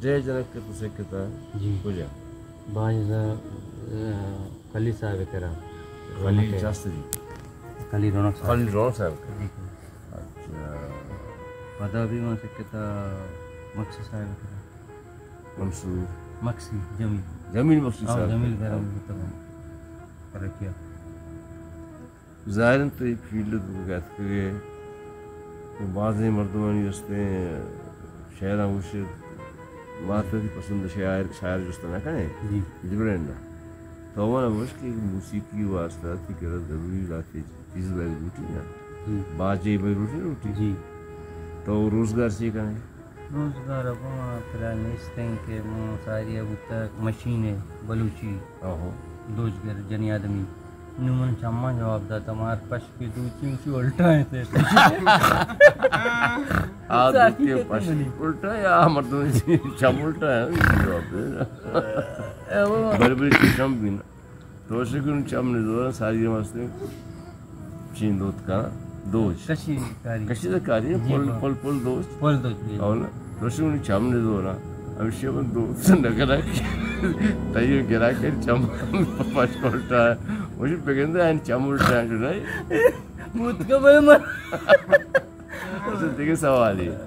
جے جنک کہ تو سکتا؟ جی۔ کجا؟ باز، آ، خلیل صاحب کرا۔ خلیل رونق۔ چاستری۔ خلیل رونق صاحب۔ خلیل رونق صاحب کرا۔ جی۔ اچھا۔ پدا بھی ما سکتا مکسی صاحب کرا۔ منصور۔ مکسی، جمیل۔ جمیل مکسی ہاں، صاحب جمیل کرا۔ کرا بھی تمام۔ پر کیا؟ ظاہر انت تو اے فیلڈ ء توکا اتکگ ئے، تو بازیں مردمانی استیں شاعراں گوشت، ما تو وتی پسند شاعر، شاعر جست نہ کنیں۔ جی۔ ڈفرنٹ نہ۔ تو من گوشت کہ موسیقی واسطہ تئی کرا ضروری ذاتی چیز بیگ لوٹی نا۔ جی۔ باجے بیگ لوٹی، لوٹی۔ جی۔ تو روزگار چی کنئے؟ روزگار ء گوں ما فی الحال نیست انت کہ من ساری ء بوتگ مشین ء بلوچی آہو۔ دوچگر جنی آدمی۔ نوں من چماں جواب دات، مار پشک دوچی اسی الٹا انت۔ آ ساری دوچی کتے پشک منی۔ الٹا یا مردم چم الٹا ہے، اسی جواب دے۔ اے وہ بڑے بڑے چم بھی نا۔ تو شکر چم نزوراں ساری مستیں چین دوت کن دوچ۔ کشی کاری۔ کشی دا کاری، جی پل، ہاں۔ پل، پل دوچ۔ پل دوچ، جی۔ اور نا، تو شکر چم نزوراں۔ ہمیشہ من دوت نہ کرا کہ تیو گرا کہ چم پشک الٹا ہے۔ مجھے بگندے این چم الٹا ہے، جو نہیں۔ بوت کا بھائی من۔ اچھا، دیکھیں سوال ہے۔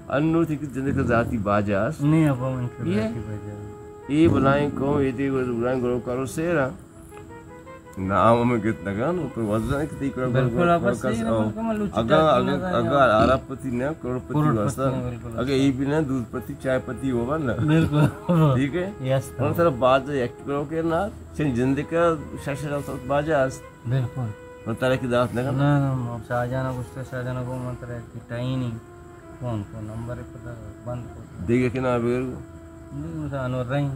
انو تئی کہ جندے کہ ذاتی باجا است؟ نہیں، ابا من کہ یہ؟ ذاتی باجا۔ اے بلائیں قوم، اے تئی بلائیں گلوکارو سیرا۔ نام ہمیں گت نہ کناں، پر وزن کہ تئی کرا بالکل، گلوکار آپ کس صحیح او۔ نمبر کا من لوچی اگا، ٹاکی اگا، نہ اگا ارب پتی نہ، کروڑ پتی کروڑ پتی واسطہ۔ نہ، بالکل اگا واسطہ۔ اے بھی نہ، دودھ پتی، چائے پتی ہو بنا۔ بالکل۔ ٹھیک ہے؟ یس۔ من ترا باز یک کرو کہ نا، چن جندے کا شش ہزار باجا است۔ بالکل۔ من ترا کہ دات نہ کناں۔ نہ، نہ، ما شاہجان ء گوشت، شاہجان ء گوں من ترا کہ ٹائم نہیں۔ فون کو نمبر پدا بند کو۔ دیگہ کہ نہ بگر۔ نہیں، مثلا انور رحیم۔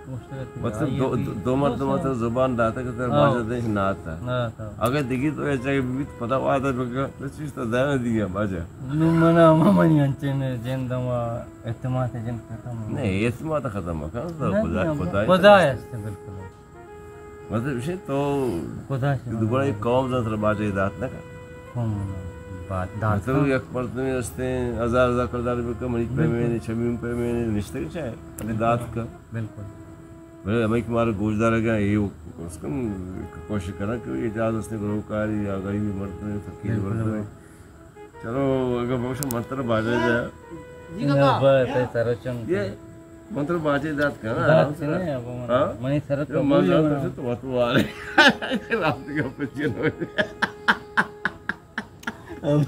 گوشت کہ مطلب آئی دو، بی دو، دو مردم دوست تر زبان داتا کہ تر ہاں۔ باجا دیش نہ آتا۔ نہ آتا۔ اگر دیگی تو ایسا کہ بیت پدا وعدہ بکا، تو چیز تو دانا دیا باجا۔ نو منا، ما منی انچن جند ما اعتماد جند ختم۔ نہیں، اعتماد ختم کن، تو نہ، خدا، نہیں، خدا خدا ہے۔ است، بالکل۔ مطلب ایش انت تو خدا شما دوبارہ یک قوم زان ترا باجے دات نہ کن۔ قوم با-، دات مطلب کن۔ یک مردمے استیں ہزار ہزار کردار بکن، منی جی۔ پیمیں، چمیم پیمیں، نشتگ چاہے، ہمیں دات کن۔ بالکل۔ بلے ہمیں کہ مارا گوشدارگا اے کم از کم کوشش کرن کہ اعجاز استیں گلوکاری یا غریبی مردمے، فقیر بالکل۔ مردمے۔ چلو، اگہ بوشو من ترا باجے دے۔ جی نہ، کاکا۔ بس، اے سر چم یہ من ترا باجے دات کنا، دات آرام سے کنا، نا۔ اب من، ہاں؟ منی سر تو من بولی جان منا۔ تو تو وت وارے۔ رات کا پچے نہ۔ اب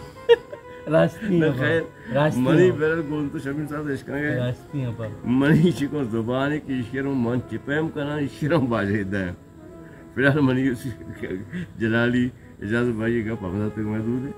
راستی نہ، ہے، خیر، راستی منی ہے۔ برل گون تو شمیم صاحب اشکا گئے۔ راستی ہے پر۔ منی چکو زبان کی اشکروں من چپیم کنا، اشکروں باجے دے۔ فی الحال منی جلالی اجازت بھائی، گپ ہمدا تک محدود ہے۔